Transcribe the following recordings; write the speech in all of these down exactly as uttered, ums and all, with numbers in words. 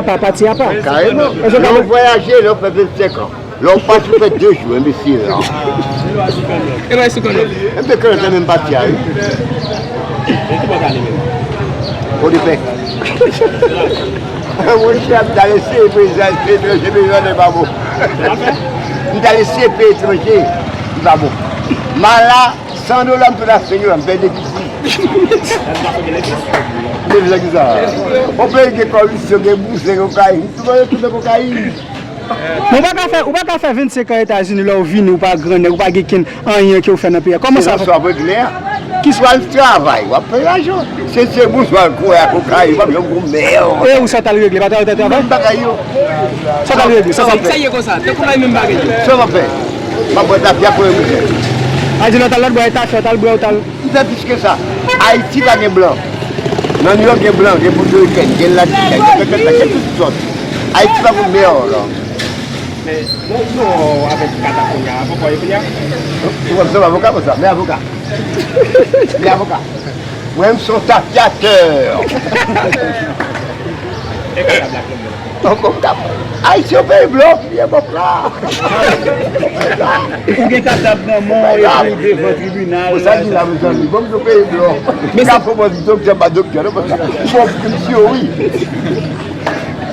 Pa pati apa. Kareman. Lè w vwayaje, lè w fè vennsenk an. Lè w pati, w fè de jou, enbesil. E bay sou kanòt. Enben kanòt la menm pati a, wi. Odepè. Monchè, m t al eseye peyi etranje, peyi an pa bon. M t al eseye peyi etranje, li pa bon. M al la, san dola, m tounen a senk dola, m fè defisi. Men sa ki sa? On peyi gen kòripsyon, gen bouzen, kokayin, tout moun yo tounen kokayin. Men ou pa ka fè, ou pa ka fè vennsenk an Etazini, lè w vini, ou pa grannèg, ou pa gen kenn anyen ke w fè nan peyi a. Kòman sa fè? Swa avèg lè a. Ki swa l travay, w ap fè lajan. Se, se bouzen w al kouri ak kokayin, w ap janm gon mè. E ou sa t al regle, pa t al travay? Menm bagay yo. Sa t al regle, sa t al fè? Sa ye konsa, tankou la menm bagay yo. Sa w ap fè? M ap bwè tafya pou yon bouzen. A di lè w t al la, w t bwè tafya, w t al bwè, w t al. M fè plis ke sa. Ayiti pa gen blan. Nan New York gen blan, gen Pòtorikèn, gen Latin, gen, gen, gen, gen tout sòt. Ayiti pa gon mè la. Men, bon, non, avèk kata kounye a, avoka yo kounye a. Ou konn se avoka konsa, men avoka. Men avoka. Mwen, m se yon tafyatè. E kata blak lan. Donk, m t ap, Ayiti yon peyi blan, li ye bòk la. Ou gen katab nan men w epi w devan tribinal. Bon, sa di la, mezanmi, bon, m se yon peyi blan. M ka pwopòze doktè pa doktè, non, konsa. Bon, m si wi.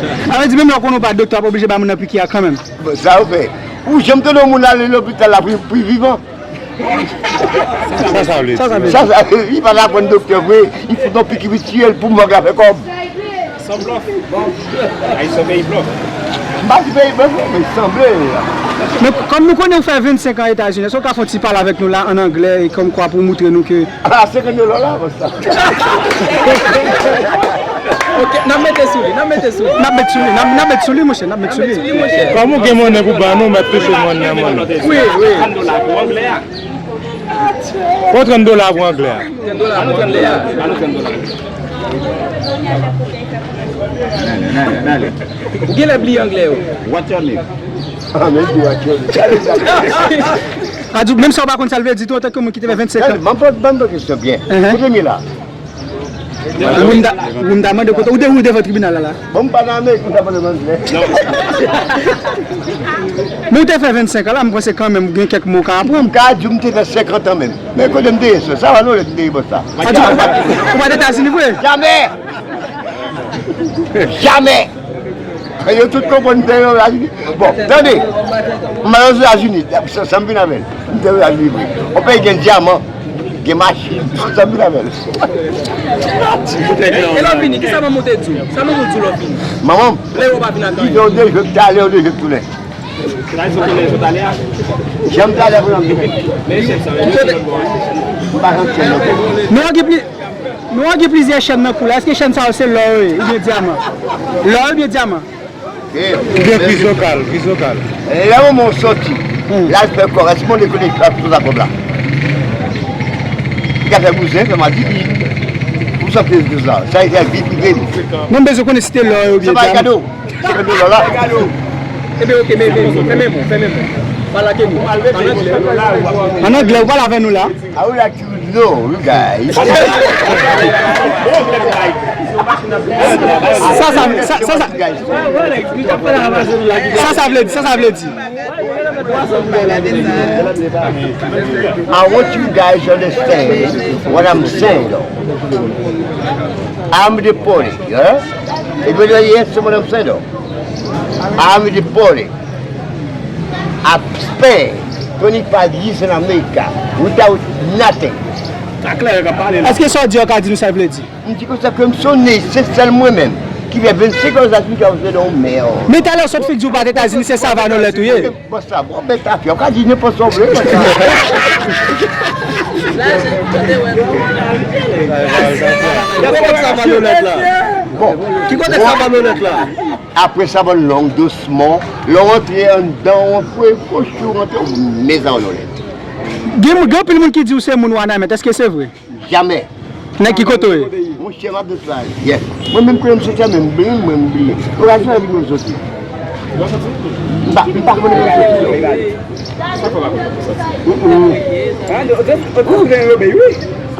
Sa vle di, menm lè w konnen w pa doktè, w ap oblije ba moun nan piki a kanmenm. Bon, sa yo fè. Ou janm tande yon moun ale lopital la pou, pou vivan? Sa sa vle di? Sa sa vle di? Sa sa, li pa t aprann doktè vre, li fout yon piki pou tiye l pou mòg la fè kòb. San blòf. Ayiti se yon peyi blòf. M pa di peyi blòf, non, men sanble. Men kòm nou konnen ou fè vennsenk an Etazini, èske ou ka fè yon ti pale avèk nou la an anglè, e kòmkwa pou moutre nou ke... A, senkant dola la, bon, sa. Ok, n ap mete sou li, n ap mete sou li. N ap met sou li, n ap, n ap met sou li, monchè, n ap met sou li. Kòm ou gen monnen pou ban nou, m ap touche monnen an monnen. Wi, wi. Trant dola pou anglè a. Pran trant dola pou anglè a. Trant dola pou anglè a. Ba nou trant dola. Ou genlè bliye anglè yo. What's your name? Ah, men di what's your name. A di, menm sa ou pa konn sa l vle di tou, antanke moun ki te fè vennsenk an. M ap ban, ban nou kesyon byen. Kote m ye la? Ou m ta, ou m ta mande kote, ou de, ou devan tribinal la, la. Bon, m pa nan Amerik, m ta pale anglè. Men ou te fè vennsenk an la, m panse kanmenm ou gen kèk mo ou ka aprann. M ka di w m te fè senkant an menm. Men kote m te ye, sa, sa va nou lè m te ye bò sa. A di, ou pa t Etazini vre? Jamè! Jamè! Yo tout konprann m te Etazini. Bon, tande. M al Ozetazini, sa, sa m vin avè l. M te Etazini vre. On peyi gen dyaman, gen machin. Sa m vin avè l. E lè w vini, kisa manman w te di w? Sa manman w di w lè w vini? Manman m? Lè yo pa vin ak anyen. Di yo de jou talè, yo de jou tounen. Sa yo konnen yo talè a? Jan m talè pou yo vini. Men chèn sa yo. M pa janm chèn nan kou. Non, gen pli Nou wè gen plizyè chèn nan kou la. Èske chèn sa yo se lò yo ye, oubyen dyaman? Lò oubyen dyaman? Oubyen krizokal, krizokal. Lè yon moun soti, l al fè kòb, èske moun konnen tout sa kòb la? Li ka fè bouzen, fè madipi. Pou sa fè tout sa. Sa e fè vi prive li. Non, m bezwen konnen si te lò yo oubyen dyaman. Sa pa kado. Senkant dola la. Ebyen, oke, men, men, men, fèmen bon, fèmen bon. Pale ak nou. An anglè. An anglè, ou pale avè nou la. I would like to know, you guys. Sa, sa, sa, sa, sa, sa, sa vle di, sa, sa vle di. I want you guys to understand what I'm saying, though. I'm the party, huh? Everybody hear what I'm saying, though? I'm the party. I spend twenty-five years in America without nothing. Sa klè, yo ka pale la. Èske sa w di a ka di nou sa l vle di? M di konsa ke m se yon nèg, se sèl mwen menm ki fè vennsenk an Etazini ki ap fè nan yon mè. Men talè w sot fin di w pa t Etazini, se Savanolèt ou ye. Bon, sa, bon, bèl afè, ou ka di nenpòt sa w vle, konsa. Ki kote Savanolèt la? Bon. Ki kote Savanolèt la? Apre sa, bann long, dousman, lè w antre anndan, w fwe, fo chou rantre, w mezanolèt. Gen, gen anpil moun ki di w se moun Wanament, èske se vre? Jamè. Nèg ki kote w ye? Monchè, m ap di w sa, yes. Mwen menm, kote m soti a, menm bliye, mwen bliye. Okazyon epi mwen soti. M pa, m pa konnen mwen soti. Mm, mm.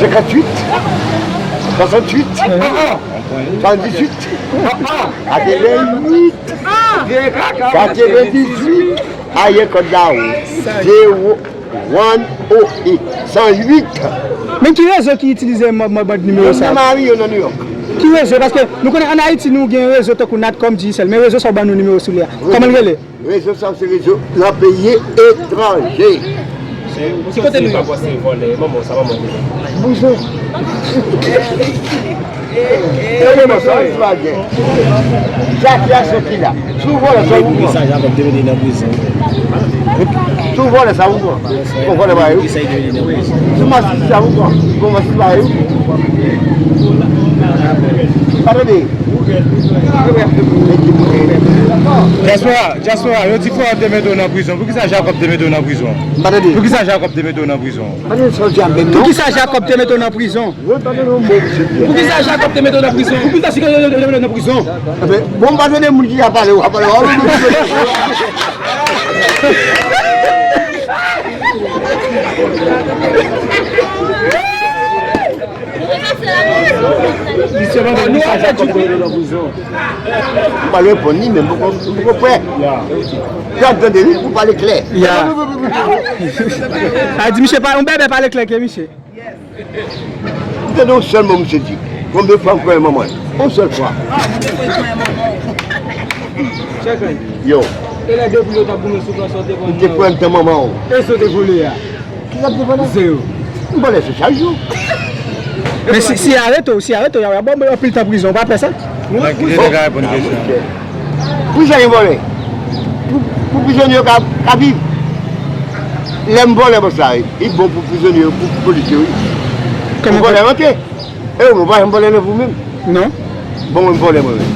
Senkanntuit, swasanntuit, swasanndizuit, katreventuit, katrevendizuit. Ayen kòd la o. Zero one o eight, san uit. Men ki rezo ki itilize mòd nimewo sa? Youn nan Miami, youn nan New York. Ki rezo? Paske nou konnen ann Ayiti nou gen rezo tankou Natcom, Digicel, men rezo sa w ban nou nimewo sou li a. Kòman l rele? Rezo sa se rezo nan peyi etranje. Ki kote nou ye? Bouzou. Sa ki a soti la. Si w vòlè sa ou pran. Pou ki sa Jakòb te mete nan prizon? Si w vòlè sa ou pran. Pou vòlè pa yo. Pou ki sa li te mete nan prizon? Si w masis sa ou pran. Pou masis pa yo. Pa tande. Dyaspora, dyaspora, yo di Fouad te mete w nan prizon. Pou ki sa Jakòb te mete w nan prizon? Pa tande. Pou ki sa Jakòb te mete w nan prizon? Pa tande sa w di a menm non. Pou ki sa Jakòb te mete w nan prizon? Mwen pa tande yon mo misye di a. Pou ki sa Jakòb te mete w nan prizon? Pou ki sa Jakòb te mete w nan prizon? Bon, m pa tande moun ki ka pale, w ap pale, w ap M pa reponn li, men m poko, m poko prè. Jan tande li, pou pale klè. Ya. A di, misye pa, yon bèbè pale klè ke misye. M tande yon sèl mo misye di. Konbyen fwa m kwè manman? Yon sèl fwa. Yo. E lè depi yo t ap goumen sou plas, ou te pran. M te pran nan manman w. E sa w te vole a? Ki sa m te vole? Zero. M vole se chak jou. Men si, si arete w, si arete w, y a, y a ba w anpil tan prizon, w pa pè sa? Nèg ki te ka reponn kesyon. Pou sa gen vole. Pou, pou prizonye yo ka, ka viv. Lè m vòlè bòs la, wi. Li bon pou prizonye yo, pou, pou polis yo, wi. Kòman vòlè rantre? E ou, mwen pa janm vòlè nan vi w menm. Non. Bon, mwen vòlè mwen menm.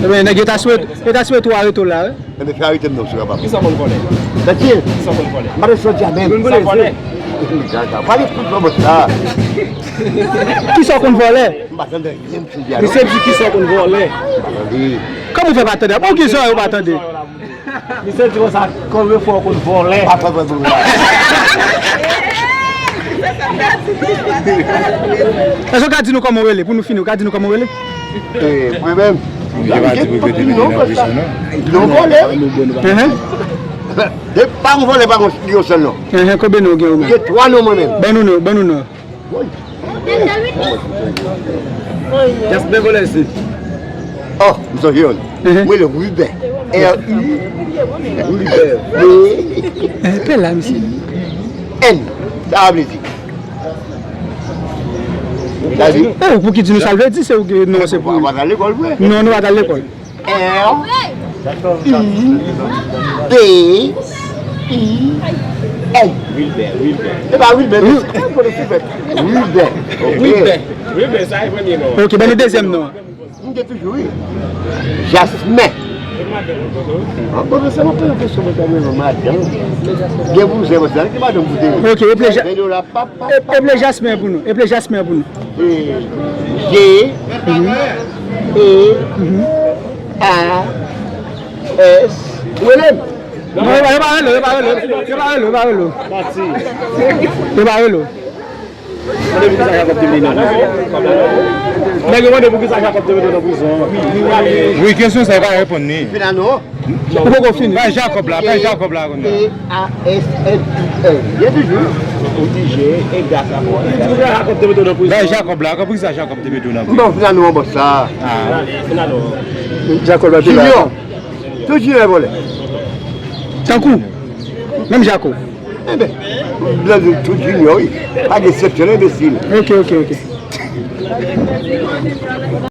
Ebyen, nèg yo ta swete, yo ta swete w arete w la, wi. Ebyen, fè arete m non, si w kapab. Kisa w konn vòlè? Tande. Kisa w konn vòlè? M pa t sòti a menm. Sa vòlè? Pale tout nan bòs la. Kisa w konn vòlè? M pa tande anyen, m fin di a non. Misye di kisa w konn vòlè. M pa tande. Kòman w fè pa tande? Bon, kisa w pa tande? Misye di konsa, konbyen fwa w konn vòlè? Pa fè vòlè. Èske w ka di nou kòman w rele? Pou nou fini, w ka di nou kòman w rele? Eh, mwen menm. Misye pa di pou yo te mete nan prizon, non. Non, vòlè, wi. Enhen. De pa yon vòlè, pa yon, yon sèl non. Enhen, konbyen non w gen ou menm? Gen twa non mwen menm. Ban nou non, ban nou non. Jasper vòlè isit. Oh, m sonje youn. Mwen le Ruben. R U. Ruben. Eh, pè la, misye. N. Sa vle di. Sa di. Eh, ou pou ki di nou sa l vle di, se ou ki non, se pou. Ou pa t al lekòl vre? Non, nou pa t al lekòl. R U B E N. Wilbè, Wilbè. E pa Wilbè, men se kòm kote sou fèt. Wilbè. Wilbè. Wilbè, sa e premye non. Ok, ban nou dezyèm non an. M te toujou, wi. Jasmen. An bon, se mwen prezante sou mwen kòm yon madanm. Gen bouzen, mwen se ki madanm pou te. Ok, epi Ja-, e-, epi Jasmen pou nou. Epi Jasmen pou nou. E, J, E, A, S. Ou rele m? Non, yo pa, yo pa rele w, yo pa rele w. Yo pa rele w, yo pa rele w. Yo pa rele w. Mande poukisa Jakòb te mete nan prizon. Nèg yo mande poukisa Jakòb te mete nan prizon. Wi, kesyon sa, yo pa reponn li. Fina non. Ou poko fini. Bay Jakòb la, bay Jakòb la kounye a. E A S N I E. Gen toujou. Ou di J, E, J, A, K. Li di pou Jakòb te mete w nan prizon. Bay Jakòb la, poukisa Jakòb te mete w nan prizon? Bon, fina non, bòs la. Ah. Jakòb la te la. Junior. Tout Junior vòlè. Tankou. Menm Jako. Enben, blan di tout Junior, wi. Pa gen eksepsyon, enbesil. Ok, ok, ok.